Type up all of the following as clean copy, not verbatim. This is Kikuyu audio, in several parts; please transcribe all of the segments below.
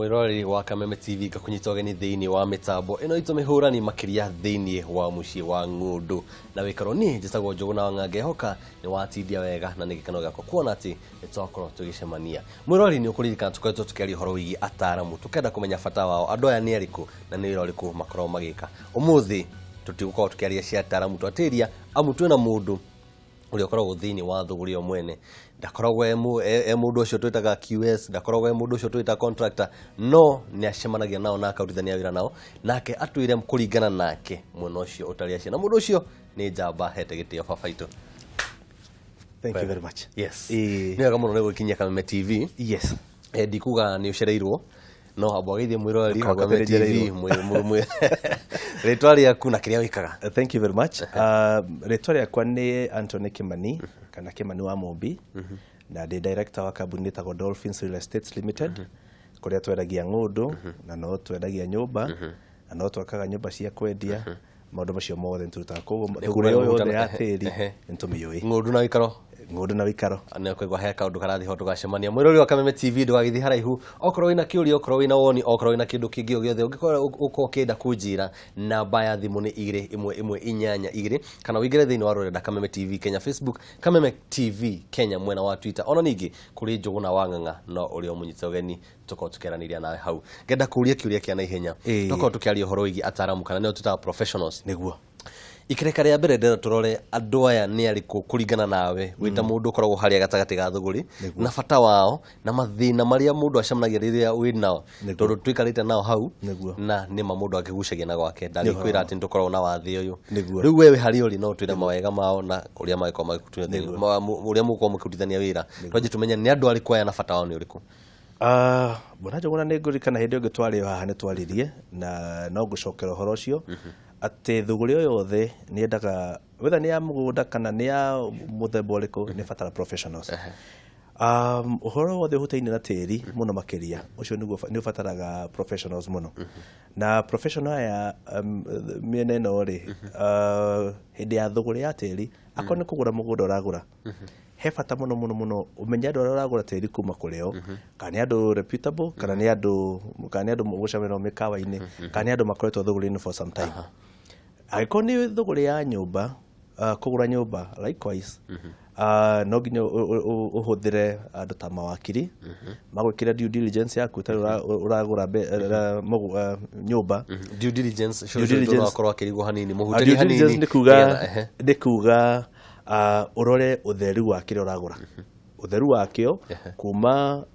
Mwiroreri wa Kameme TV, ngakunyita ũgeni thĩinĩ wa mĩtambo ĩno itũ mĩhũrani makĩria thĩinĩ wa mũciĩ wa Ng'ũndũ na wĩkaro. Niĩ njĩtagwo Njũgũna wa Ng'ang'ehoka nĩ watindia wega na nĩ gĩkeno gĩakwa kuona atĩ nĩ twakorwo tũgĩcemania. Mwĩroreri, nĩ ũkũririkana tũkoretwo tũkĩaria ũhoro wĩgiĩ ataaramu, tũkenda kũmenya bata wao, andũ aya nĩ arĩkũ na nĩ wĩra ũrĩkũ makoragwo magĩka. Ũmũthĩ tũtigũkorwo tũkĩaria cia ataaramu, twatĩria amu twĩna mũndũ ũrĩa ũkoragwo thĩinĩ wa thũgũrĩ yo mwene. Ndakoragwo e mũndũ ũcio twĩtaga QS, ndakoragwo e mũndũ ũcio twĩtaga contractor, no nĩ acemanagia nao na akarutithania wĩra nao, nake atwĩre kũringana nake mwena ũcio ũtarĩ acio, na mũndũ ũcio nĩ njamba hete gĩtĩo baba itũ. Thank you very much. Yes. Ĩĩ. Nĩ wega mũno nĩ gwĩkinyia Kameme TV. Yes. Ndikuga nĩ ũcereirwo, no amba ũgeithie mwĩroreri wa Ndũkauga Kameme TV, nĩnjereirwo. rĩtwa rĩaku na kĩrĩa wĩkaga. Thank you very much. Rĩtwa rĩakwa nĩ Anthony Kimani kana Kimani wa Mũmbi, na ndĩ director wa kambuni ĩtagwo Dolphins Real Estates Limited, kũrĩa twendagia ng'ũndũ na no twendagia nyũmba na no twakaga nyũmba cia kwendia. Maũndũ macio mothe nĩtũrutaga, koguo thũgũrĩ ĩyo yothe ya tĩri nĩtũmĩũĩ. Ng'ũndũ na wĩkaro. Ng'ũndũ na wĩikaro. Nĩ kũigua he kaũndũ karathiĩ ho, tũgacemania. Mwĩrori wa Kameme TV, ndũgagĩthiĩ haraihu. Okorwo wĩna kĩũria, okorwo wĩna woni, okorwo wĩna kĩndũ kĩngĩ o gĩothe ũngĩkorwo ũkorwo ũkĩenda kũnjĩra, namba ya thimũ nĩ 21182, kana ũingĩre thĩinĩ wa rũrenda Kameme TV Kenya Facebook, Kameme TV Kenya mwena wa Twitter, ona ningĩ kũrĩ Njũgũna wa Ng'ang'a no ũrĩa ũmũnyite ũgeni, tũkorwo tũkĩaranĩria nawe hau. Ngenda kũũria kĩũria kĩa naihenya. Tũkorwo tũkĩaria ũhoro wĩgiĩ ataaramu kana nĩo twĩtaga professionals. Nĩguo. Ikereka rĩa mbere ndĩrenda tũrore andũ aya nĩ arĩkũ kũringana nawe wĩ ta mũndũ ũkoragwo harĩa gatagatĩ ga thũgũrĩ, na bata wao na mathĩna marĩa mũndũ acemanagia rĩrĩa wĩ nao, tondũ tũikarĩte nao hau. Na nĩma mũndũ angĩgucagia na gwake ndangĩkwĩra atĩ nĩtũkoragwo na wathĩ ũyũ. Rĩu we wĩ harĩa ũrĩ, no ũtwĩre mawega mao na ũrĩa mangĩkorwo magĩkutuithania, ũrĩa mũgũkorwo mũkĩrutithania wĩra. Twanjie tũmenye nĩ andũ arĩkũ aya na bata wao nĩ ũrĩkũ. Bwana Njũgũna, nĩ ngũririkana hĩndĩ ĩngĩ twarĩ haha nĩ twaririe na no ngũcokera ũhoro ũcio atĩ thũgũrĩ o yothe nĩ yendaga, whether nĩ ya mũgũnda kana nĩ ya mũthemba ũrĩkũ, nĩ ĩbatara professionals. Ũhoro wothe ũhutaine na tĩri mũno makĩria, ũcio nĩguo nĩ ũbataraga professionals mũno. Na professional aya, mĩena ĩno rĩ, hĩndĩ ya thũgũrĩ ya tĩri, akorwo nĩ kũgũra mũgũnda ũragũra, he bata mũno mũno mũno ũmenye andũ arĩa ũragũra tĩri kuma kũrĩ o, kana nĩ andũ reputable, kana nĩ andũ mũgũcemania nao mĩkawa-inĩ, kana nĩ andũ makoretwo thũgũrĩ-inĩ for some time. Angĩkorwo nĩ thũgũrĩ ya nyũmba, kũgũra nyũmba, likewise, no nginya ũhũthĩre andũ ta mawakiri magwĩkĩra due diligence yaku tarĩ ũragũra nyũmba. Due diligence. Due diligence. No akorwo akĩrigwo hanini. Due Mũhutĩrie hanini diligence nĩ kuga nĩgetha, ehe. Nĩ kuga ũrore ũtheru wa kĩrĩa ũragũra, ũtheru wakĩo kuma,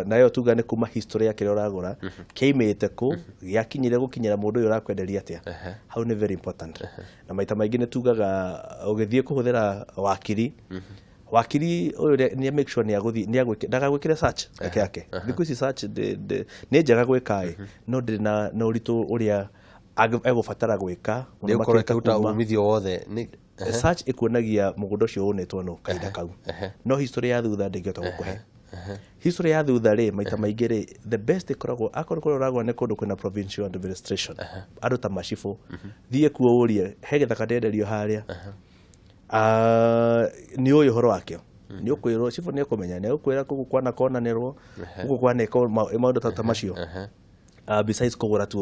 nayo tuga nĩ kuma history ya kĩrĩa ũragũra, kĩaimĩte kũ, gĩakinyire gũkinyĩra mũndũ ũyũ ũrakwenderia atĩa. Hau nĩ very important. Na maita maingĩ nĩ tugaga ũgĩthiĩ kũhũthĩra wakiri, wakiri ũyũ nĩ make sure nĩ agũthiĩ nĩ agwĩke ndagagwĩkĩre search yake yake. Thikũ ici search nĩ njega gwĩka ĩ, no ndĩrĩ na ũritũ ũrĩa egũbatara gwĩka mũno Nĩ ũkorwo makĩria ĩkĩruta umithio wothe nĩ search ĩkuonagia mũgũnda ũcio ũnĩtwo no kahinda kau, no history ya thutha ndĩngĩhota gũkũhe. History ya thutha rĩ, maita maingĩ rĩ, the best ĩkoragwo akorwo kũrĩa ũragũra nĩ kũndũ kwĩna provincial administration, andũ ta macibũ, thiĩ kuo ũrie he gĩthaka ndenderio harĩa. Ah, nĩ ũĩ ũhoro wakĩo, nĩ ũkwĩrwo cibũ nĩ ũkũmenya, nĩ ũkwĩra kũgũ kwanakonanĩrwo gũkũ kwanekwo maũndũ ta macio. Besides kũgũra tu,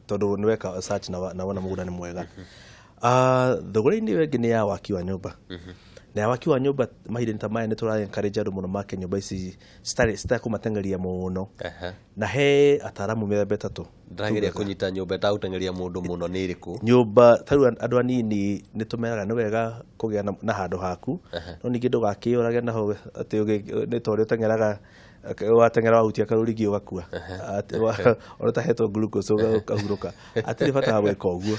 tondũ nĩ weka search na wona mũgũnda nĩ mwega. Thũgũrĩ-inĩ ĩyo ĩngĩ nĩ ya waki wa nyũmba. Na ya waki wa nyũmba, mahinda-inĩ ta maya nĩ tũra encourage andũ mũno make nyũmba ici citarĩ citakũmateng'eria mũno, na he ataaramu mĩthemba ĩtatũ. Ndĩrageria kũnyita nyũmba ĩtagũteng'eria mũndũ mũno nĩ ĩrĩkũ. Nyũmba ta rĩu andũ anini nĩ tũmeraga nĩ wega kũgĩa na handũ haku, no ningĩ ndũgakĩũrage naho atĩ nĩ ta ũrĩa ũteng'eraga, wateng'era wahutia karũrigi ũgakua. Atĩ ona ũtahetwo glucose ũkahurũka, hatirĩ bata wa gwĩka ũguo.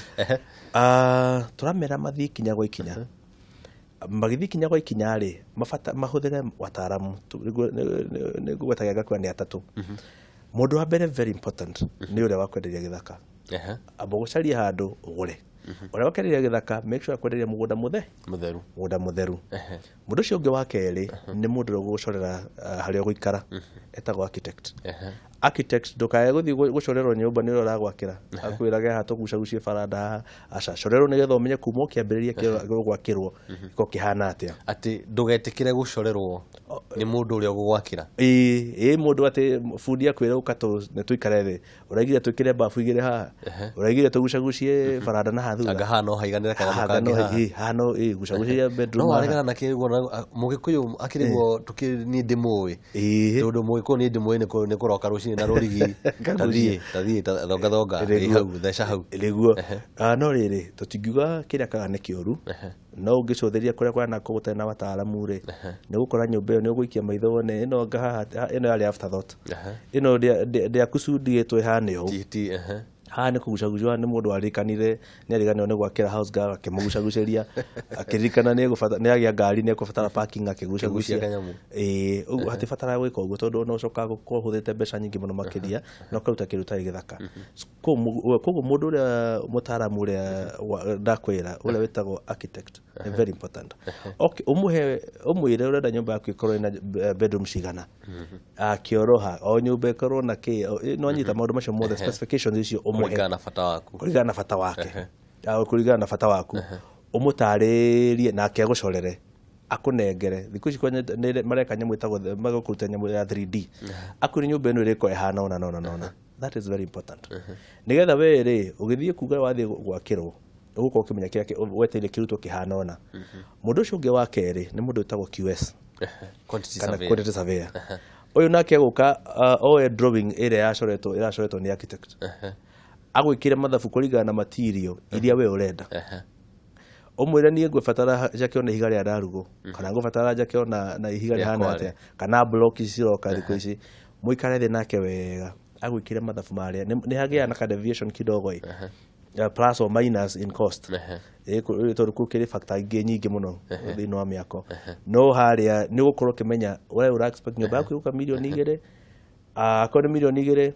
Ah, tũramera mathiĩ ikinya gwa ikinya. Magĩthiĩ ikinya gwa ikinya rĩ, mabata mahũthĩre wataaramu. Nĩ ngũgwetagia ngakua nĩ atatũ. Mũndũ wa mbere, very important, nĩ ũrĩa wakwenderia gĩthaka. Amba gũcaria handũ ũgũre. Ũrĩa wakwenderia gĩthaka, make sure akwenderia mũgũnda mũthe Mũtheru. Mũgũnda mũtheru. Mũndũ ũcio ũngĩ wa kerĩ nĩ mũndũ ũrĩa ũgũgũcorera harĩa ũgũikara, etagwo architect. Architect ndukae guthi gucorerwo nyumba ni ũrĩa ũragwakĩra akwĩrage haha tũgucagucie baranda haha, aca corerwo nĩgetha ũmenye kuma ũkĩambĩrĩria gwakĩrwo gĩkorwo kĩhana atĩa. Atĩ ndũgetĩkĩre gũcorerwo nĩ mũndũ ũrĩa ũgũgwakĩra. Ĩĩ, mũndũ atĩ bundi akwĩra ũka nĩ tũikare thĩ, ũraigire twĩkĩre bafu igĩrĩ haha, ũraigire tũgucagucie baranda na haha thutha, anga haha no haiganĩre kanyamũ haha kangĩ no haha. ĩĩ, haha no ĩĩ, gucagucia bedroom no haha. waregana na kĩguo mũgĩkũyũ akĩrĩguo niĩ ndĩmũĩ, tondũ mũgĩkũyũ niĩ ndĩmũĩ nĩ kũroka rũcinĩ na rũrigi, tathiĩ tathiĩ thonga thonga, ĩ hau theca hau nĩguo. No rĩrĩ tũtingiuga kĩrĩa kaga nĩ kĩũru, no ũngĩcũthĩrĩria kũrĩa kũrĩa nako gũtarĩ na wataalamu rĩ, nĩ ũgũkora nyũmba ĩyo nĩ ũgũikia maitho wone ĩno anga haha ĩno yarĩ afterthought, ĩno ndĩakucundĩtwo ĩhane ũũ, haha nĩ kũgucagucio, nĩ mũndũ waririkanire nĩ ariganĩrwo nĩ gwakĩra house girl akĩmũgucagucĩria, akĩririkana nĩ nĩ agĩa ngari nĩ ekũbatara parking akĩgucagucia kanyamũ. Ĩĩ, ũguo hatibataraga gwĩka ũguo tondũ ona ũcokaga gũkorwo ũhũthĩrĩte mbeca nyingĩ mũno makĩria na ũkaruta kĩndũ gĩtarĩ gĩthaka. Koguo mũndũ ũrĩa mũtaaramu ũrĩa ndakwĩra ũrĩa wĩtagwo architect nĩ very important. Okay, ũmũhe ũmwĩre ũrenda nyũmba yaku ĩkorwo ĩna bedroom cigana, kĩoro ha, o nyũmba ĩkorwo na kĩ, no anyita maũndũ macio mothe specifications icio ũmũhe kũringana na bata waku, kũringana na bata wake, kũringana na bata waku ũmũtarĩrie nake agũcorere akũnengere. Thikũ ici kwanya nĩ mareka nyamũ ĩtagwo magũkũruta nyamũ ya 3D, akwĩre nyũmba ĩno ĩrĩkorwo ĩhana ũna na ũna na ũna. That is very important nĩgetha we rĩ ũgĩthiĩ kuga wathiĩ gwakĩrwo ũgũkorwo ũkĩmenya kĩrĩa wetereire kĩrutwo kĩhana ũna. Mũndũ ũcio ũngĩ wa kerĩ nĩ mũndũ wĩtagwo QS quantity kana surveyor. Quantity surveyor ũyũ nake agũka oe drawing ĩrĩa yacoretwo ĩracoretwo nĩ architect, agwĩkĩre mathabu kũringana na material iria we ũrenda, ũmwĩre niĩ ngũbatara njake ona ihiga rĩa ndarugũ kana ngũbatara njake ona na ihiga Rĩa rĩhana kware. atĩa kana block ici ciroka thikũ ici, mũikare thĩ nake wega agwĩkĩre mathabu marĩa nĩ hagĩaga na ka deviation kidogo ĩ, plus or minus in cost. Ĩ, tondũ kũkĩrĩ factor ingĩ nyingĩ mũno thĩinĩ wa mĩako, no harĩa nĩ ũgũkorwo ũkĩmenya we ũra expect nyũmba yaku ĩgũka 2 mirioni, akorwo nĩ 2 mirioni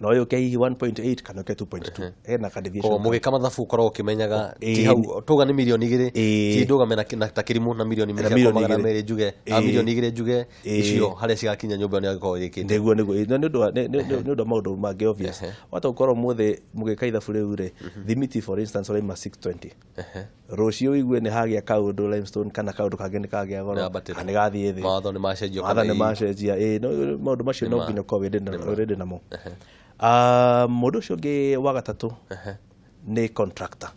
no yũke hihi 1.8 kana yũke 2.2, hena ka deviation. Koguo mũgĩka mathabu ũkoragwo ũkĩmenyaga ti Ĩĩ. hau tuga nĩ 2 mirioni, Ĩĩ. ti ndũgame na ta kĩrimũ na mirioni Na ciakwa mirioni magana igĩrĩ. merĩ njuge Ĩĩ. 2 mirioni njuge Ĩĩ. icio harĩa cigakinya nyũmba ĩyo nĩ agĩkorwo ĩrĩkĩte. Nĩguo nĩ ũndũ wa nĩ ũndũ wa maũndũ mangĩ obvious wata gũkorwo ũmũthĩ mũgĩka ithabu rĩu rĩ, thimiti for instance ũraima 620, rũciũ ũigue nĩ hagĩa kaũndũ limestone kana kaũndũ kangĩ nĩ kagĩa goro Nĩambatĩra. kana nĩ gathiĩ thĩ. Mawatho nĩ macenjio mawatho kana nĩ macenjia. Ĩĩ, no maũndũ macio no nginya ũkorwo wĩ ready namo. Mũndũ ũcio ũngĩ wa gatatũ nĩ contractor,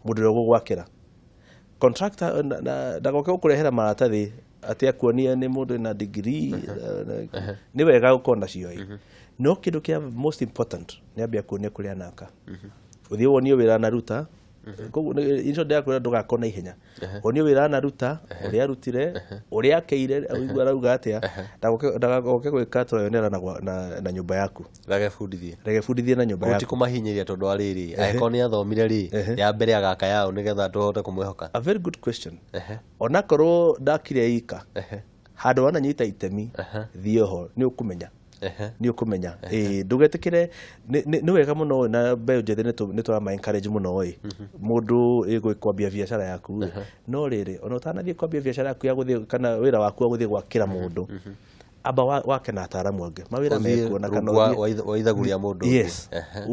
mũndũ ũrĩa ũgũgwakĩra. Contractor ndagoke gũkũrehera maratathi atĩ akuonie nĩ mũndũ wĩna degree, nĩ wega gũkorwo nacio ĩ, no kĩndũ kĩa most important nĩ ambia kuonia kũrĩa anaka, ũthiĩ wonio wĩra anaruta. Koguo icio ndĩrakwĩra ndũgakorwo na ihenya, wonio wĩra anaruta, ũrĩa arutire, ũrĩa akeire, ũigua arauga atĩa, ndagoke gwĩka trial and error na nyũmba yaku. Ndagebundithie. Ndagebundithie na nyũmba Koguo ti yaku. kũmahinyĩria tondũ wa rĩrĩ angĩkorwo nĩ athomire rĩ ya mbere agaka yaũ nĩgetha tũhote kũmwĩhoka. A very good question. Onakorwo ndakire ika handũ wananyita itemi, thiĩ ho nĩ ũkũmenya, nĩ ũkũmenya. Ĩĩ, ndũgetĩkĩre. Nĩ wega mũno na mbeũ njĩthĩ nĩ tũrama encourage mũno ĩ mũndũ ĩ kwambia biacara yaku ĩ. No rĩrĩ ona ũtanathiĩ kwambia biacara yaku ya gũthiĩ kana wĩra waku wa gũthiĩ gwakĩra mũndũ, amba wake na ataaramu angĩ mawĩra Ũthiĩ mekuo na kana rungu wa ithagu rĩa mũndũ ũngĩ. Yes.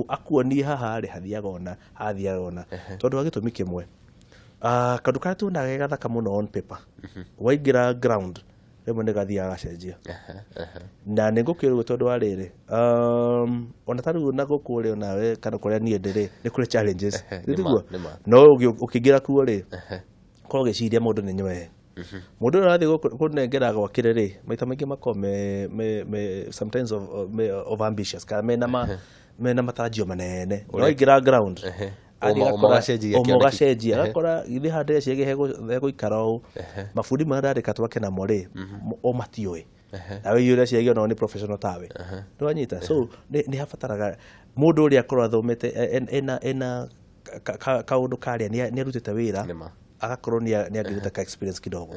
Akuonie haha rĩ hathiaga ona hathiaga ona tondũ wa gĩtũmi kĩmwe. Kaũndũ karĩa tuonaga ge gathaka mũno on paper, waingĩra ground rĩmwe nĩ gathiaga gacenjia. Na nĩ ngũkĩra ũguo tondũ wa rĩrĩ ona ta rĩu na gũkũ rĩ onawe kana kũrĩa niĩ ndĩ rĩ nĩ kũrĩ challenges. Nĩ ma, Tiguo? nĩ ma. No ũkĩingĩra kuo rĩ korwo ũgĩciria mũndũ nĩ nywee mũndũ ũrĩa ũrathiĩ kũnengera gwakĩre rĩ, maita maingĩ makoragwo me sometimes me of ambitious kana mena matarajio manene, no aingĩra ground athiĩ Ũma ũgacenjia ũma kĩoneki. ũgacenjia, agakora githĩ handũ ndĩreciria hegũikara ũũ, mabundi marĩa ndandĩka twake namo rĩ o matiũĩ, nawe iria ũreciria onao nĩ professional tawe, nĩwanyita. So nĩ habataraga mũndũ ũrĩa akorwo athomete ena kaũndũ karĩa nĩ arutĩte wĩra Nĩ ma. agakorwo nĩ angĩruta ka experience kidogo.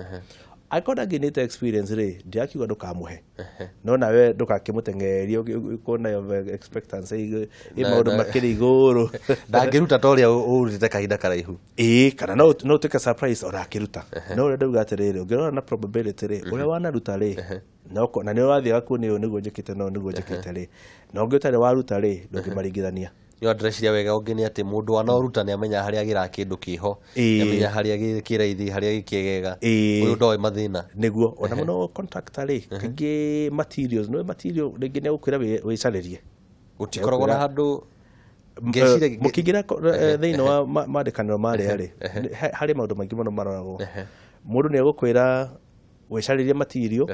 Angĩkorwo ndangĩnĩte experience rĩ, ndirakiuga ndũkamũhe, no nawe ndũgakĩmũteng'erie ũkorwo nayo expectancy ĩ maũndũ makĩrĩ igũrũ. Ndangĩruta ta ũrĩa ũrutĩte kahinda karaihu. Ĩĩ, kana no no ũtuĩke surprise ona akĩruta. No ũrĩa ndauga atĩrĩrĩ, ũngĩrora na probability rĩ, ũrĩa wanaruta rĩ, no na nĩ ũrathiaga kuo nĩ ũyũ nĩguo njĩkĩte, no nĩguo njĩkĩte rĩ, na ũngĩ ũtarĩ waruta rĩ, ndũngĩmaringithania. Nĩ ndĩreciria wega ũngĩ nĩ atĩ mũndũ wanoruta nĩ amenya harĩa agĩra kĩndũ kĩho, Ĩĩ. nĩ amenya harĩa kĩraithi, harĩa gĩkĩegega. Ĩĩ. Ũyũ ndoĩ mathĩna. Nĩguo ona mũno contractor rĩ, kaingĩ materials, no material rĩngĩ nĩ egũkwĩra wĩcarĩrie. Gũtikoragwo na handũ ngeciria. Mũkĩingĩra thĩinĩ wa mandĩkanĩro marĩa rĩ, harĩ maũndũ maingĩ mũno maroragwo. Mũndũ nĩ egũkwĩra wĩcarĩrie material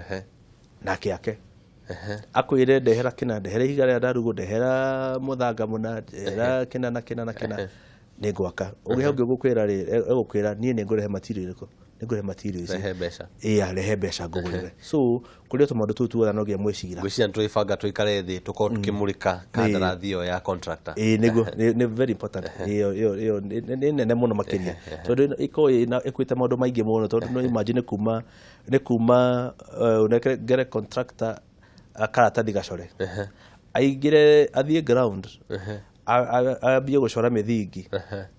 nake ake akwĩre ndehera kĩna, ndehera ihiga rĩa ndarugũ, ndehera mũthanga mũna, ndehera kĩna na kĩna na kĩna, nĩ ngwaka. Ũngĩ hau ũngĩ ũgũkwĩra rĩ, egũkwĩra niĩ nĩ ngũrehe material ĩrĩkũ, nĩ ngũrehe material ici. Rehe mbeca. Ĩĩ, rehe mbeca ngũgũrĩre. So kũrĩ o tũmaũndũ tũu tuothe no nginya mwĩcira. Ngwĩciria nĩ tũrĩbanga tũikare thĩ tũkorwo tũkĩmũrĩka kandarathi ĩyo ya contractor. Ĩĩ nĩguo, nĩ very important ĩyo ĩyo ĩyo nĩ nene mũno makĩria, tondũ ĩkoragwo ĩkuĩte maũndũ maingĩ mũno, tondũ no imagine nĩ kuma ũnengere contractor karatathi gacore, aingĩre, athiĩ ground, ambie gũcora mĩthingi,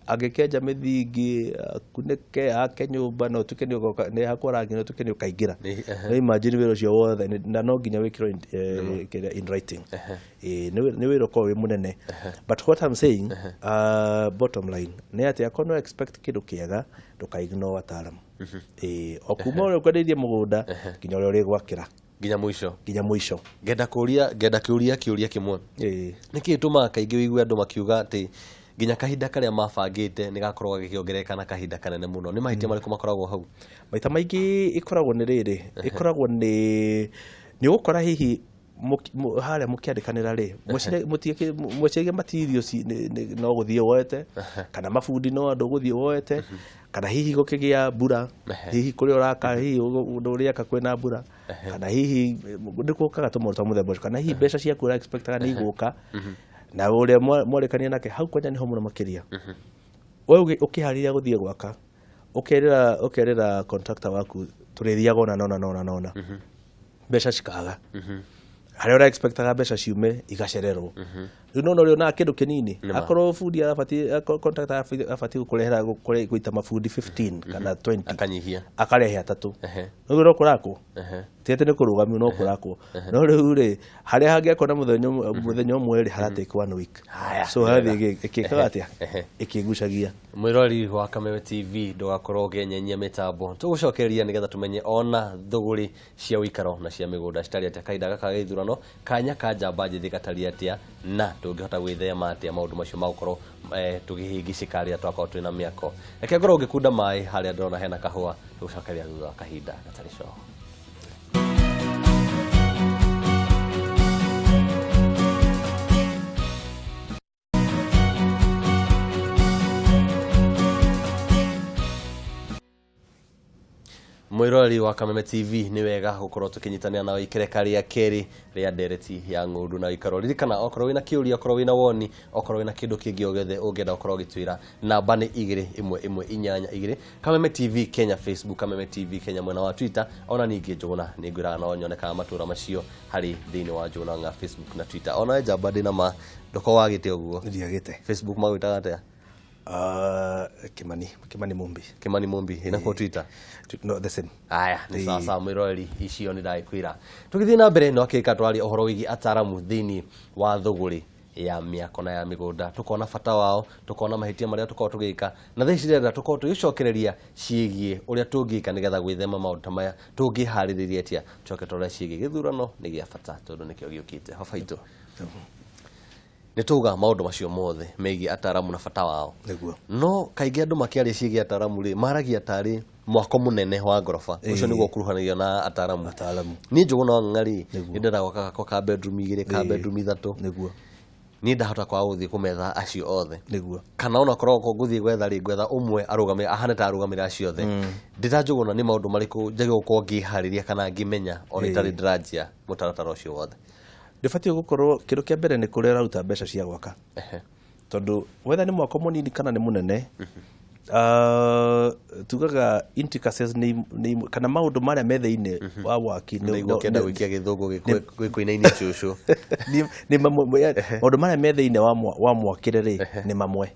angĩkĩenja mĩthingi, akunĩke, ake nyũmba, na ũtuĩke nĩ ũgoka nĩ hakwo rangi, na ũtuĩke nĩ ũkaingĩra. No imagine wĩra ũcio wothe na no nginya wĩkĩrwo kĩrĩa in writing. Ĩĩ, nĩ wĩra ũkoragwo wĩ mũnene, but what I'm saying, bottom line nĩ atĩ akorwo no expect kĩndũ kĩega, ndũka ignore wataalamu. Ĩĩ, o kuma ũrĩa ũkwendetie mũgũnda nginya ũrĩa ũrĩgwakĩra. Nginya mũico. Nginya mũico. Ngenda kũria, ngenda kũria kĩũria kĩmwe. Ĩĩ. Nĩkĩ gĩtũmaga kaingĩ wĩigue andũ makiuga atĩ nginya kahinda karĩa mabangĩte nĩ gakoragwo gagĩkĩongerereka na kahinda kanene mũno? Nĩ mahĩtia marĩkũ makoragwo hau? Maita maingĩ ĩkoragwo nĩ rĩrĩ, ĩkoragwo nĩ ũgũkora hihi harĩa mũkĩandĩkanĩra rĩ, mwĩciragia materials no gũthiĩ woete, kana mabundi no andũ gũthiĩ woete, kana hihi gũkĩgĩa mbura, hihi kũrĩa ũraka, hihi ũndũ ũrĩaka kwĩna mbura, kana hihi nĩ gũkaga tũmaũndũ twa mũthemba ũcio, kana hihi mbeca ciaku ũra expectaga nĩ igũka na ũrĩa mwarĩkanire nake hau kwanja nĩho mũno makĩria. We ũkĩharĩria gũthiĩ gwaka, ũkerĩra contractor waku tũrĩthiaga ũna nona nona nona, mbeca cikaga, harĩa ũra expectaga mbeca ciume igacererwo. Rĩu nona ũrĩa onaga kĩndũ kĩnini, akorwo bundi arabatiĩ, akorwo contractor abatiĩ gũkũrehera gũita mabundi 15 kana 20, akanyihia, akarehe atatũ. Rĩu no kũrakwo, ti atĩ nĩ kũrũgamio, no kũrakwo. No rĩu rĩ, harĩa hangĩakwo na mũthenya ũmwe rĩ, hara take one week. Haya, so harathiĩ ĩkĩkaga atĩa, ĩkĩgucagia. Mwĩroreri wa Kameme TV, ndũgakorwo ũkĩenyenyia mĩtambo, tũgũcokereria nĩgetha tũmenye ona thũgũrĩ cia ũikaro na cia mĩgũnda citariĩ atĩa kahinda gaka ga gĩthurano, kanya ka njamba njĩthĩ gatariĩ atĩa, na tũngĩhota gwĩthema atĩa maũndũ macio ma gũkorwo tũkĩhĩngĩcĩka rĩrĩa twakorwo twĩna mĩako. Reke ngorwo ngĩkunda maĩ harĩa ndĩrona hena kahũa, tũgũcokereria thutha wa kahinda gatarĩ coho. Mwĩroreri wa Kameme TV, nĩ wega gũkorwo tũkĩnyitanĩra nawe ikereka rĩa kerĩ rĩa ndereti ya ng'ũndũ na ũikaro. Ririkana, okorwo wĩna kĩũria, okorwo wĩna woni, okorwo wĩna kĩndũ kĩngĩ o gĩothe ũngĩenda gũkorwo ũgĩtwĩra, namba nĩ 21182. Kameme TV Kenya Facebook, Kameme TV Kenya mwena wa Twitter, ona ningĩ Njũgũna nĩ ngwĩraga no nyonekaga matũra macio harĩ thĩinĩ wa Njũgũna nga Facebook na Twitter. Ona we njamba ndĩna ma ndũkorwo wagĩte ũguo. Ndiagĩte. Facebook magwĩtaga atĩa? Kimani Mumbi. Kimani Mumbi inakuwa Twitter? No, the same. Aya, nĩ sawa sawa mwĩroreri, icio nĩ ndagĩkwĩra. Tũgĩthiĩ na mbere no akĩka twaria ũhoro wĩgiĩ ataramu thĩinĩ wa thũgũrĩ ya mĩako na ya mĩgũnda, tukona bata wao, tukona mahĩtia marĩa tũkoragwo tũgĩka, na thaa ici ndĩrenda tũkorwo tũgĩcokereria ciĩgiĩ ũrĩa tũngĩka nĩgetha gwĩthema maũndũ ta maya, tũngĩharĩrĩria atĩa, tũcoke tũrore ciĩgiĩ gĩthurano nĩ gĩa bata tondũ nĩkĩo gĩũkĩte. Baba itũ, nĩ tauga maũndũ macio mothe megiĩ ataramu na bata wao. Nĩguo. No kaingĩ andũ makĩaria ciĩgiĩ ataramu rĩ, maragia tarĩ mwako mũnene wa ngoroba, ũcio nĩguo ũkuruhanagio na ataramu. Ataramu. Niĩ Njũgũna wa Ng'ang'a rĩ, nĩ ndĩrenda gwaka gakwa ka bedroom igĩrĩ, ka bedroom ithatũ. Nĩguo. Niĩ ndahota kwaga gũthiĩ kũmetha acio othe. Nĩguo. Kana ona korwo ngũthiĩ gwetha rĩ, ngwetha ũmwe arũgame, ahane ta arũgamĩrĩra acio othe. Ndĩta Njũgũna, nĩ maũndũ marĩkũ njagĩrĩirwo gũkorwo ngĩharĩria kana ngĩmenya ona itarĩ ndĩranjia mũtaratara ũcio wothe? Ndĩbatiĩ gũkorwo kĩndũ kĩa mbere nĩ kũrĩa ũraruta mbeca cia gwaka. Tondũ wetha nĩ mwako mũnini kana nĩ mũnene, Tugaga intricacies nĩ kana maũndũ marĩa me thĩinĩ wa waki. Nĩguo kĩenda gũikia gĩthũngũ gĩkũinainia cũcũ. Nĩ mamwe maũndũ marĩa me thĩinĩ wa mwakĩre rĩ nĩ mamwe,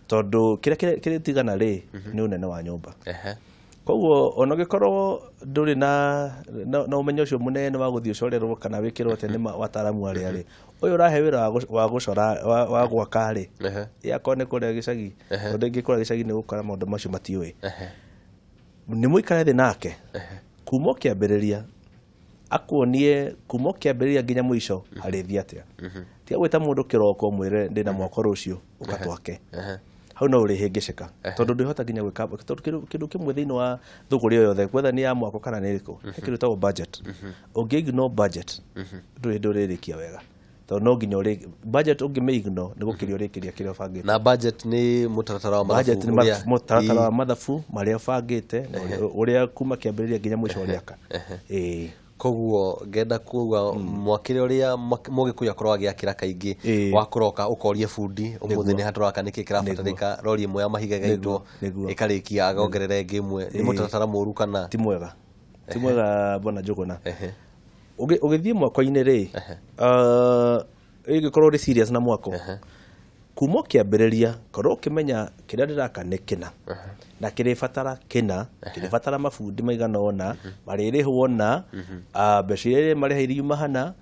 tondũ kĩrĩa kĩrĩtigana rĩ nĩ ũnene wa nyũmba. Koguo ona ũngĩkorwo ndũrĩ na ũmenyo ũcio mũnene wa gũthiĩ ũcorerwo kana wĩkĩrwo atĩa nĩ wataaramu arĩa rĩ, ũyũ ũrahe wĩra wa gũcora wa gwaka rĩ, akorwo nĩ kũrĩa gĩcagi, tondũ rĩngĩ kũrĩa gĩcagi nĩ gũkora maũndũ macio matiũĩ, nĩ mũikare thĩ nake kuma kĩambĩrĩria, akuonie kuma kĩambĩrĩria nginya mũico arĩthiĩ atĩa. Tiga gwĩta mũndũ kĩroko mwĩre ndĩna mwako rũciũ ũka twake, hau no ũrĩhĩngĩcĩka, tondũ ndwĩhota nginya gwĩka, tondũ kĩndũ kĩmwe thĩinĩ wa thũgũrĩ o yothe, whether nĩ ya mwako kana nĩ ĩrĩkũ, he kĩndũ gĩtagwo budget. Ũngĩ ignore budget, ndũrĩ hĩndĩ ũrĩrĩkia wega, tondũ no nginya budget ũngĩmĩ ignore nĩ gũkĩria ũrĩkĩria kĩrĩa ũbangĩte. Na budget nĩ mũtaratara wa mathabu, budget nĩ mũtaratara wa mathabu marĩa ũbangĩte ũrĩa kuma kĩambĩrĩria nginya mũico ũrĩaka. Ĩĩ. Koguo ngenda kuga mwakĩre ũrĩa mũgĩkũyũ akorwo agĩakĩra kaingĩ wa kũroka ũkorie bundi ũmũthĩ nĩ hatũraka nĩkĩ kĩrabatarĩka, rori ĩmwe ya mahiga ĩgaitwo ĩkarĩkia agongerera ĩngĩ ĩmwe, nĩ mũtaratara mũru kana? Ti mwega, ti mwega, bwana Njũgũna. Ũgĩthiĩ mwako-inĩ rĩ, ĩngĩkorwo ũrĩ serious na mwako kuma kĩambĩrĩria, korwo ũkĩmenya kĩrĩa ndĩraka nĩ kĩna na kĩrĩbatara kĩna, kĩrĩbatara mabundi maigana ũna, marĩrĩhwo na mbeca iria marĩha iriuma hana,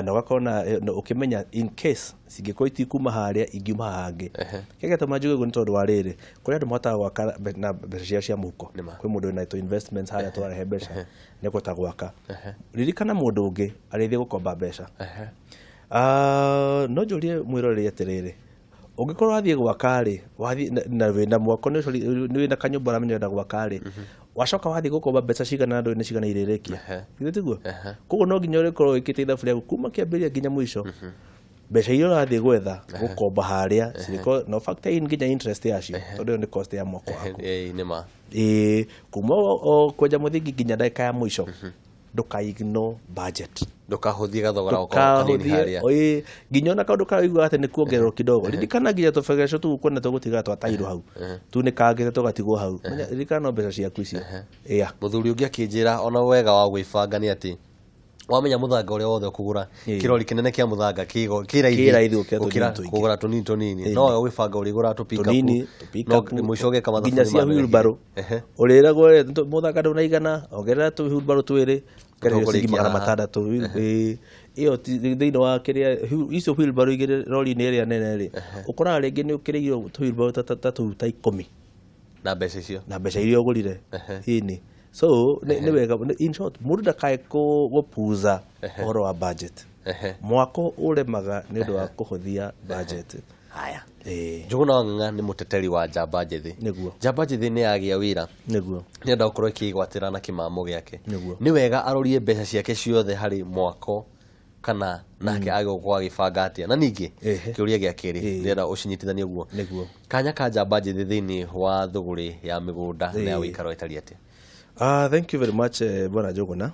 na ũgakorwo na ũkĩmenya in case cingĩkorwo itikuma harĩa ingiuma haha hangĩ. Kĩrĩa gĩatũma njuge ũguo nĩ tondũ wa rĩrĩ, kũrĩ andũ mahotaga gwaka na mbeca ciao cia mũhuko. Kwĩ mũndũ wĩna tũ investments harĩa twarehe mbeca nĩ ekũhota gwaka. Ririkana mũndũ ũngĩ arĩthiĩ gũkomba mbeca. No njũrie mwĩroreri atĩrĩrĩ, ũngĩkorwo wathiĩ gwaka rĩ, wathiĩ na wĩna mwako nĩ wĩna kanyũmba ũramenya ũrenda gwaka rĩ, wacoka wathiĩ gũkomba mbeca cigana na ndũĩ nĩ cigana irĩrĩkia, githĩ tiguo? Koguo no nginya ũrĩkorwo wĩkĩte ithabu rĩaku kuma kĩambĩrĩria nginya mũico, mbeca iria ũrathiĩ gwetha gũkomba harĩa cirĩkorwo no factor in nginya interest yacio, tondũ ĩyo nĩ cost ya mwako waku. Ĩĩ, nĩ ma. Ĩĩ, kuma o kwenja mũthingi nginya ndagĩka ya mũico, ndũka ignore budget. Ndũkahũthie gathogora kanini harĩa. Ĩĩ, nginya ona kaũndũ karĩa ũiguaga atĩ nĩ kuongererwo kidogo, ririkana nginya tũbegeco tũu kuona tũgũtiga twa tairũ hau tunĩkangĩte tũgatigwo hau, ririkana no mbeca ciaku icio. Ĩya. Mũthuri ũngĩ akĩnjĩra ona wega wa gwĩbanga nĩ atĩ wamenya mũthanga ũrĩa wothe ũkũgũra, kĩrori kĩnene kĩa mũthanga kĩ raithi gũkĩra kũgũra tũnini tũnini, no wega gwĩbanga ũrĩgũra tũ pickup mũico ũgeka mathabu nginya cia wheelbarrow ũrĩragwo mũthanga ndũnaigana, ongerera tũ wheelbarrow twĩrĩ ciringi 600. Ĩyo thĩinĩ wa kĩrĩa icio wheelbarrow igĩrĩ rori-inĩ ĩrĩa nene rĩ, ũkoraga rĩngĩ nĩ ũkĩrĩirwo tũ wheelbarrow ta tũu ta 10 na mbeca icio, na mbeca iria ũgũrire. Ĩni, so nĩ wega, in short, mũndũ ndakae gũpuza ũhoro wa budget. Mwako ũremaga nĩ ũndũ wa kũhũthia budget. Haya. Njũgũna wa Ng'ang'a nĩ mũteteri wa njamba njĩthĩ. Nĩguo. Njamba njĩthĩ nĩ yagĩa wĩra. Nĩguo. Nĩenda gũkorwo ĩkĩgwatĩra na kĩmamo gĩake. Nĩguo. Nĩ wega arorie mbeca ciake ciothe harĩ mwako kana nake agĩgũkorwo agĩbanga atĩa? Na ningĩ kĩũria gĩa kerĩ ndĩrenda ũcinyitithanie ũguo. Nĩguo. Kanya ka njamba njĩthĩ thĩinĩ wa thũgũrĩ ya mĩgũnda na ya ũikaro ĩtariĩ atĩa? Thank you very much, bwana Njũgũna.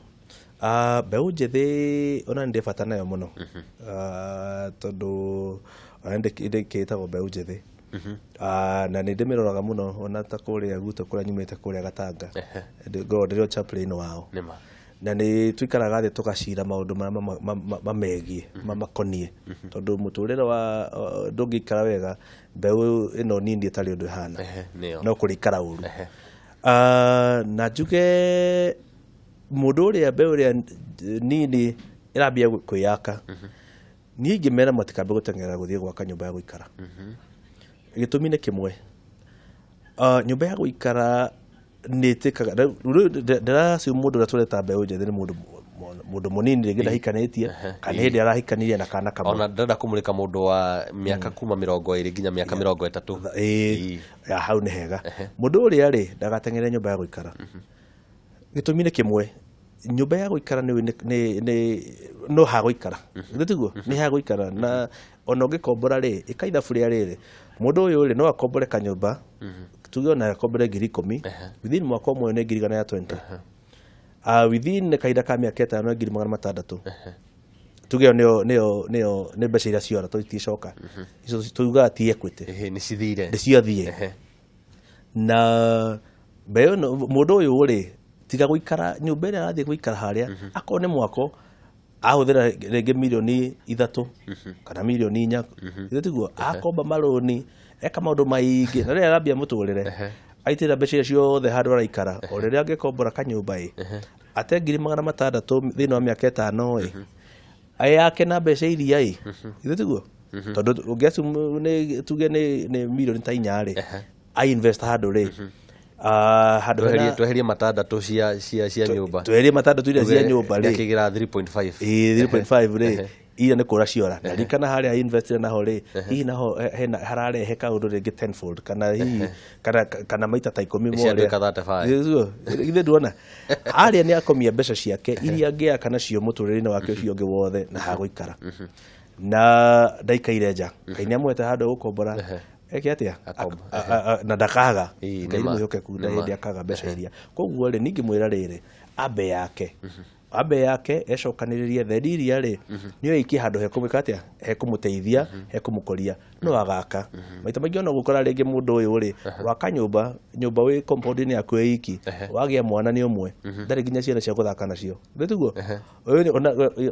Mbeũ njĩthĩ ona nĩ ndĩ bata nayo mũno, tondũ ona ndĩkĩtagwo mbeũ njĩthĩ, na nĩ ndĩmĩroraga mũno ona ta kũrĩa gwitũ kũrĩa nyumĩte kũrĩa Gatanga, ngoragwo ndĩrĩ o chaplain wao, na nĩ tuikaraga thĩ tũgacira maũndũ marĩa mamegiĩ mamakoniĩ, tondũ mũtũrĩre wa ndũngĩikara wega mbeũ ĩno nini ĩtarĩ ũndũ ĩhana, no kũrĩikara ũru. Na njuge mũndũ ũrĩa mbeũ ĩrĩa nini ĩrambia kwĩyaka, niĩ ingĩmera matikambe gũteng'era gũthiĩ gwaka nyũmba ya gũikara. Gĩtũmi nĩ kĩmwe, nyũmba ya gũikara nĩ ĩtĩkaga ndĩracio mũndũ ũrĩa tũreta mbeũ njĩthĩ nĩ mũndũ mũnini rĩngĩ ndahikanĩtie kana hĩndĩ arahikanirie na kana kamwe. Ona ndĩrenda kũmũrĩka mũndũ wa mĩaka kuma 20 nginya mĩaka 30. Ĩĩ, hau nĩ hega. Mũndũ ũrĩa rĩ ndagateng'ere nyũmba ya gũikara. Gĩtũmi nĩ kĩmwe, nyũmba ya gũikara nĩ no ha gũikara, githĩ tiguo? Nĩ ha gũikara, na ona ũngĩkombora rĩ, ĩka ithabu rĩa rĩrĩ, mũndũ ũyũ rĩ no akombore kanyũmba, tuge ona akombore 10,000, within mwaka ũmwe nĩ 120,000, within kahinda ka mĩaka 5 nĩ 600,000, tuge ĩyo nĩyo nĩ mbeca iria ciora tondũ iticoka, icio tugaga ti equity. Nĩ cithire. Nĩ ciathiĩ. Na mbeũ ĩno mũndũ ũyũ rĩ tiga gũikara nyũmba ĩrĩa arathiĩ gũikara harĩa, akorwo nĩ mwako ahũthĩra rĩngĩ 3 milioni kana 4 milioni, githĩ tiguo? Akomba marũni, eka maũndũ maingĩ, na rĩrĩa arambia mũtũrĩre aitĩrĩra mbeca iria ciothe handũ araikara. O rĩrĩa angĩkombora kanyũmba ĩ ate 600,000 thĩinĩ wa mĩaka 5 ĩ ayake na mbeca iria ĩ, githĩ tiguo? Tondũ ũngĩassume nĩ tuge nĩ 4 milioni rĩ, ainvest handũ rĩ, handũ Tweherie, tweherie matandatũ cia nyũmba. Tweherie matandatũ iria cia nyũmba rĩ. Akĩgĩra 3.5. Ĩĩ, 3.5 rĩ, iria nĩ kũra ciora na ririkana harĩa investire naho rĩ, hihi naho hena hararehe kaũndũ rĩngĩ tenfold kana hihi kana maita ta 10. Nĩ ciatuĩka 35. Githĩ nduona harĩa nĩ akomia mbeca ciake iria angĩaka nacio mũtũrĩre-inĩ wake ũcio ũngĩ wothe na hagũikara na ndaikaire nja? Ngai nĩ amwete handũ gũkombora eke atĩa? Akomba. Na ndakaga. Ĩĩ, Ngai nĩ ma. mwĩhokeku nda Nĩ ma. hĩndĩ akaga mbeca iria. Koguo rĩ, ningĩmwĩra rĩrĩ, ambe yake, ambe yake ecokanĩrĩrie, then iria rĩ nĩyo aikie handũ hekũmwĩka atĩa, hekũmũteithia, hekũmũkũria, no agaka maita maingĩ. Ona gũkora rĩngĩ mũndũ ũyũ rĩ waka nyũmba, nyũmba wĩ compound-inĩ yaku ĩ iki, wagĩa mwana nĩ ũmwe, ndarĩ nginya ciana cia gũthaka nacio, nĩ tiguo? Ũyũ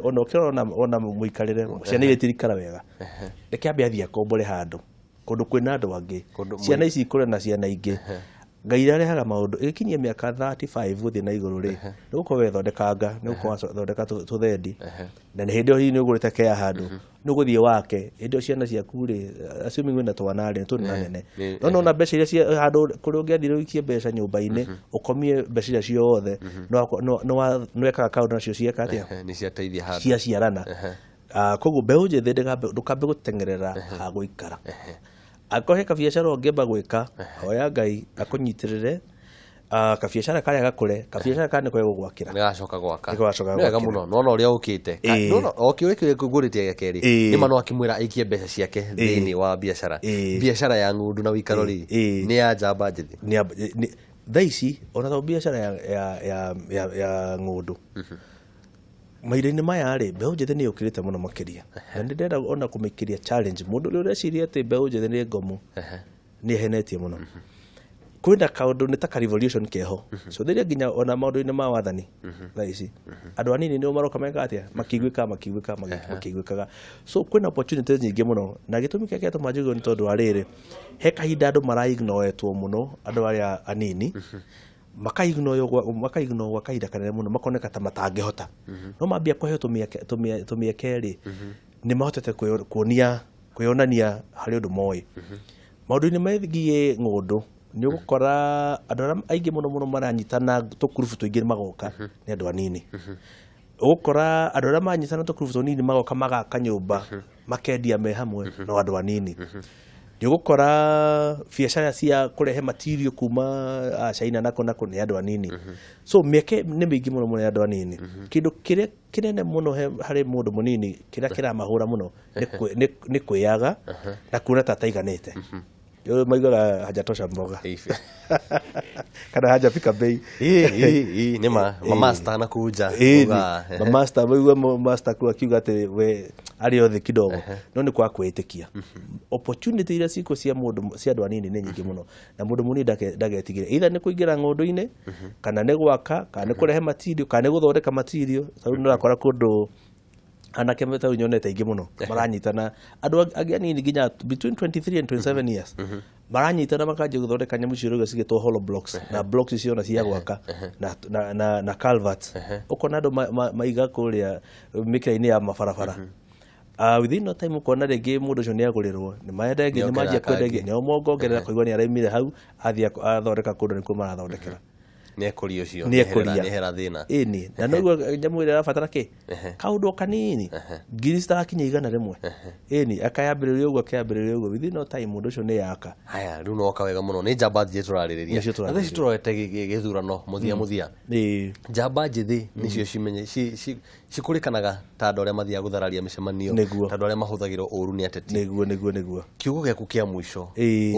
ona ũkĩrora ona mũikarĩre ciana iria itirikara wega. Reke ambe athiĩ akombore handũ kũndũ kwĩna andũ angĩ, Kũndũ ciana ici ikũre na ciana ingĩ. Ngai arehaga maũndũ ĩgĩkinyia mĩaka 35 gũthiĩ na igũrũ rĩ, nĩ gũkorwo wethondekanga, nĩ gũkorwo wathondeka tũthendi, na nĩ hĩndĩ ĩyo hihi nĩ ũgũrĩte kea handũ, nĩ ũgũthiĩ wake. Hĩndĩ ĩyo ciana ciaku rĩ, assuming wĩna twana rĩ, tũrĩ na nene, no nona mbeca iria cia handũ kũrĩa ũngĩathire ũikie mbeca nyũmba-inĩ, ũkomie mbeca iria ciothe, nĩ wekaga kaũndũ nacio cieka atĩa? Nĩ ciateithia handũ. Ciaciarana. Koguo mbeũ njĩthĩ ndũkambe gũteng'erera ha gũikara. Angĩkorwo he kabiacara ũngĩamba gwĩka, hoya Ngai akũnyitĩrĩre, kabiacara karĩa gakũre, kabiacara karĩa nĩko gegũgwakĩra. Nĩ gacoka gwaka. Nĩ gagacoka Nĩ wega gwakĩra. mũno nona ũrĩa ũkĩte. Nona o kĩũria kĩrĩa ngũrĩtie gĩa kerĩ, nĩ ma no akĩmwĩra aikie mbeca ciake thĩinĩ wa biacara, biacara ya ng'ũndũ na wĩikaro rĩ, nĩ ya njamba njĩthĩ. Thaa ici ona to biacara ya ng'ũndũ, mahinda-inĩ maya rĩ, mbeũ njĩthĩ nĩ yũkĩrĩte mũno makĩria, na nĩ ndĩrenda ona kũmĩkĩria challenge. Mũndũ ũrĩa ũreciria atĩ mbeũ njĩthĩ nĩ ngomu nĩ ehenetie mũno. Kwĩna kaũndũ nĩ ta ka revolution keho cũthĩria nginya ona maũndũ-inĩ ma wathani. Thaa ici andũ anini nĩo maroka meka atĩa, makĩiguĩkaga, makĩiguĩkaga, makĩiguĩkaga. So kwĩna opportunities nyingĩ mũno, na gĩtũmi kĩrĩa kĩratũma njigue nĩ tondũ wa rĩrĩ, he kahinda andũ maraignoetwo mũno, andũ arĩa anini makaignore gwa kahinda kanene mũno, makoneka ta matangĩhota, no mambia kũheo tũmĩeke rĩ, nĩ mahotete kuonia kwĩyonania harĩ ũndũ moĩ maũndũ-inĩ megiĩ ng'ũndũ. Nĩ ũgũkora andũ arĩa aingĩ mũno mũno maranyitana tũkurubu tũingĩ magoka nĩ andũ anini. Ũgũkora andũ arĩa maranyitana tũkurubu tũnini magoka magaka nyũmba makendia me hamwe no andũ anini. Nĩ ũgũkora biacara cia kũrehe material kuma China nako nako nĩ andũ anini. So mĩeke nĩ mĩingĩ mũno mũno ya andũ anini. Kĩndũ kĩrĩa kĩnene mũno harĩ mũndũ mũnini kĩrĩa kĩramahũra mũno nĩ kwĩyaga na kuona ta ataiganĩte. Maugaga hajatosha mboga kana hajafika bei. Ĩ, nĩ ma mamasta na kuu nja. Ĩĩ, Uga, mamasta maigua master kuu akiuga atĩ we arĩ othe kidogo, no nĩ kwa kwĩĩtĩkia. Opportunity iria ciko cia mũndũ, cia andũ anini nĩ nyingĩ mũno, na mũndũ mũnini ndagetigĩre either nĩ kũingĩra ng'ũndũ-inĩ, kana nĩ gwaka, kana nĩ kũrehe material, kana nĩ gũthondeka material. Tondũ nĩ ũrakora kũndũ anake tau nyonete aingĩ mũno maranyitana, andũ angĩ anini nginya between 23 and 27 years maranyitana makanjia gũthondeka nyamũ icio rĩu cigĩtwo hollow blocks na blocks icio na cia gwaka na culverts. Ũkona andũ maiga kũrĩa mĩkĩra-inĩ ya mabarabara. Within no time ũkona rĩngĩ mũndũ ũcio nĩ agũrĩrwo, nĩ maendagia, nĩ manjia Nĩongerera kwendagia, kangĩ. nĩ mongongerera kũigua nĩ araumire hau athiĩ athondeka kũndũ nĩkuo marathondekera. Nĩ ekũria ũcio. Nĩ ekũria. Nĩehera thĩna. Ĩni na noguo nyamũ ĩrĩa ĩrabatara kĩ kaũndũ o kanini, ngiri citarakinya 100. Ĩni akayambĩrĩria ũguo, akayambĩrĩria ũguo, within no time mũndũ ũcio nĩ yaka. Haya, rĩu noka wega mũno, nĩ njamba njĩthĩ tũrarĩrĩria. Nĩcio Na thaa ici tũrorete gĩthurano mũthia mũthia. Njamba njĩthĩ nĩcio cimenye cikũrĩkanaga ta andũ arĩa mathiaga gũthararia mĩcemanio, ta andũ arĩa mahũthagĩrwo ũru nĩ ateti. Nĩguo. Kiugo gĩaku kĩa mũico,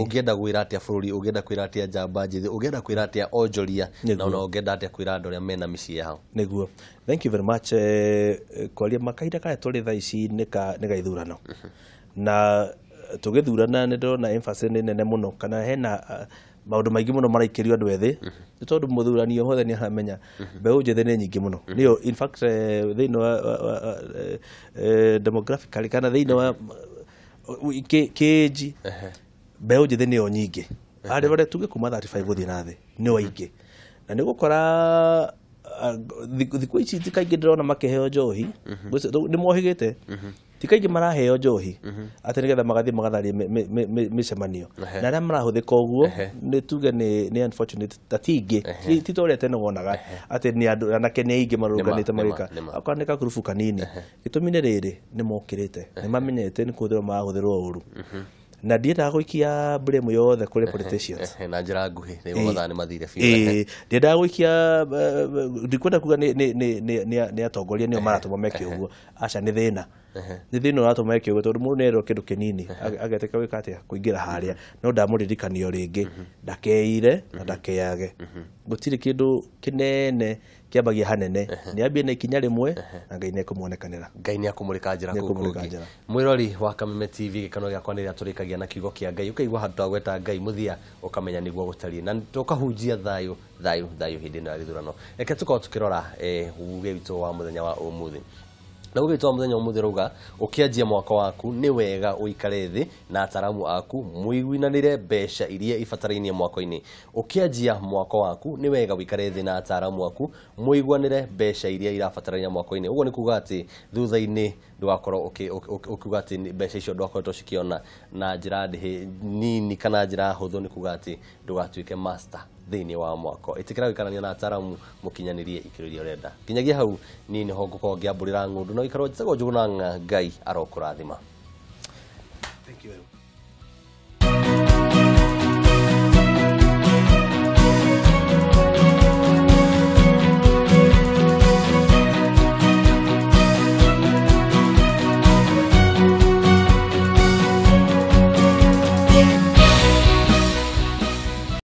ũngĩenda gwĩra atĩa bũrũri, ũngĩenda kwĩra atĩa njamba njĩthĩ, ũngĩenda kwĩra atĩa onjoria, na ona ũngĩenda atĩa kwĩra andũ arĩa mena mĩciĩ yao? Nĩguo, thank you very much. Kwaria makahinda karĩa tũrĩ thaa ici nĩ ga ithurano, na tũgĩthurana nĩ ndĩrona emphasis nĩ nene mũno kana hena Maũndũ maingĩ mũno maraikĩrio andũ ethĩ, nĩ tondũ mũthurani o hothe nĩ aramenya mbeũ njĩthĩ nĩ nyingĩ mũno. Nĩyo in fact thĩinĩ wa demographically kana thĩinĩ wa kĩnji, mbeũ njĩthĩ nĩyo nyingĩ. Arĩa barĩa tuge kuma 35 gũthiĩ na thĩ nĩo aingĩ, na nĩ gũkora thikũ ici ti kaingĩ ndĩrona makĩheo njohi. Nĩ mohĩgĩte, ti kaingĩ maraheo njohi atĩ nĩgetha magathiĩ magatharie mĩcemanio. Na arĩa marahũthĩka ũguo nĩ tuge nĩ unfortunate ta ti ingĩ, ti ta ũrĩa tene wonaga atĩ nĩ andũ anake nĩ aingĩ marũrũnganĩte magĩka. Akorwo nĩ kagurubu kanini. Gĩtũmi nĩ rĩrĩ, nĩ mokĩrĩte, nĩ mamenyete nĩ kũhũthĩrwo marahũthĩrwo ũru, na ndiendaga gũikia blame yothe kũrĩ politicians. Na njĩra nguhĩ nĩguo mathaa nĩ mathire biũ. Ĩĩ, ndiendaga gũikia, ndikwenda kuga nĩ atongoria nĩo maratũma meke ũguo. Aca, nĩ thĩna, nĩ thĩna ũratũma meke ũguo, tondũ mũndũ nĩerwo kĩndũ kĩnini agetĩka gwĩka atĩa, kũingĩra harĩa. No ndamũririkanio rĩngĩ, ndakeire na ndakeyage, gũtirĩ kĩndũ kĩnene kĩambagia hanene. Nĩ ambie na ikinya rĩmwe na Ngai nĩekũmuonekanĩra. Ngai nĩ akũmũrĩka njĩra Nĩ kũu ekũmũrĩka kũngĩ. Njĩra. Mwĩrori wa Kameme TV, gĩkeno gĩakwa nĩ rĩrĩa tũrĩkagia na kiugo kĩa Ngai, ũkaigua handũ twagweta Ngai mũthia ũkamenya nĩguo gũtariĩ, na tũkahunjia thayũ, thayũ, thayũ hĩndĩ ĩno ya gĩthurano. Reke tũkorwo tũkĩrora uge witũ wa mũthenya wa ũmũthĩ. Na uge witũ wa mũthenya wa ũmũthĩ rauga, ũkĩanjia mwaka waku nĩ wega ũikare thĩ na ataramu aku mũiguinanĩre mbeca iria ibatarainie mwaka-inĩ. Ũkĩanjia mwaka waku nĩ wega ũikare thĩ na ataramu aku mũiguanĩre mbeca iria irabatarania mwaka-inĩ. Ũguo nĩ kuga atĩ thutha-inĩ ndũgakorwo ũkiuga atĩ mbeca icio ndwakoretwo cikĩona. Na njĩra ndĩhĩ nini kana njĩra hũthũ nĩ kuga atĩ ndũgatuĩke master thĩinĩ wa mwako. Ĩtĩkĩra gũikarania na ataramu mũkinyanĩrie ikĩro iria ũrenda. Nginyagia hau niĩ nĩho ngũkorwo ngĩambũrĩra ng'ũndũ, no ikarwo njĩtagwo Njũgũna Ng'a. Ngai arokũrathima. Thank you very much.